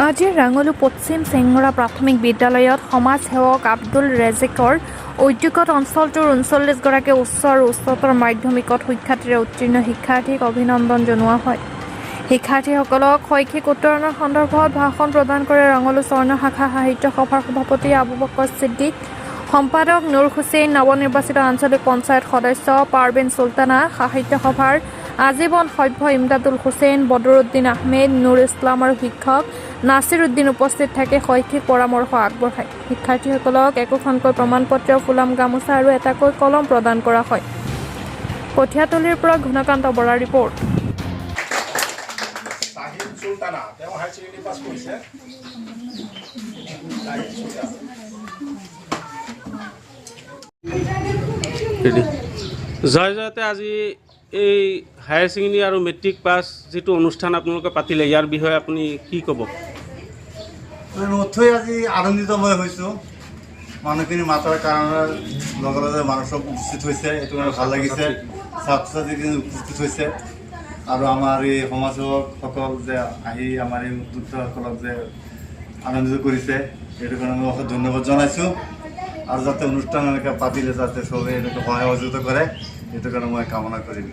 আজি ৰাঙলু পশ্চিম চেংমৰা প্ৰাথমিক বিদ্যালয়ত সমাজ সেৱক আব্দুল ৰেজেকৰ উদ্যোগত অঞ্চলটোৰ 39গৰাকী উচ্চ আৰু উচ্চতৰ মাধ্যমিকত সুখ্যাতিৰে উত্তীৰ্ণ শিক্ষাৰ্থীক অভিনন্দন জনোৱা হয়। শিক্ষাৰ্থীসকলক শৈক্ষিক উত্তৰণৰ সন্দৰ্ভত ভাষণ প্ৰদান কৰে ৰাঙলু স্বৰ্ণ শাখা সাহিত্য সভাৰ সভাপতি আবু বকৰ ছিদ্দিক, সম্পাদক নুৰ হুছেইন, নৱনিৰ্বাচিত আঞ্চলিক পঞ্চায়ত সদস্য পাৰবিন চুলতানা, সাহিত্য সভাৰ আজীৱন সভ্য ইমদাদুল হুছেইন, বদৰুদ্দিন আহমেদ, নুৰ ইছলাম আৰু শিক্ষক নাছিৰ উদ্দিন উপস্থিত থাকি শৈক্ষিক পৰামৰ্শ আগবঢ়ায়। শিক্ষাৰ্থীসকলক একোখনকৈ প্ৰমাণপত্ৰ, ফুলাম গামোচা আৰু এটাকৈ কলম প্ৰদান কৰা হয়। কঠীয়াতলিৰ পৰা ঘনকান্ত বৰাৰ ৰিপৰ্ট। শ্বাহিন চুলতানা, তেওঁ হায়াৰ ছেকেণ্ডেৰী পাছ কৰিছে। শ্বাহিন চুলতানা। ৰেডি। জয় জয়তে। আজি এই হায়াৰ ছেকেণ্ডেৰী আৰু মেট্ৰিক পাছ যিটো অনুষ্ঠান আপোনালোকে পাতিলে, ইয়াৰ বিষয়ে আপুনি কি ক'ব? নথৈ আজি আনন্দিত মই হৈছোঁ। মানুহখিনি মাতাৰ কাৰণে লগে লগে মানুহ চব উপস্থিত হৈছে, এইটো কাৰণে ভাল লাগিছে। ছাত্ৰ ছাত্ৰীখিনি উপস্থিত হৈছে আৰু আমাৰ এই সমাজসেৱকসকল যে আহি আমাৰ এই উদ্যোক্তাসকলক যে আনন্দিত কৰিছে, সেইটো কাৰণে মই অশেষ ধন্যবাদ জনাইছোঁ। আৰু যাতে অনুষ্ঠান এনেকৈ পাতিলে যাতে চবেই এনেকৈ সহায় সহযোগিতা কৰে, সেইটো কাৰণে মই কামনা কৰিম।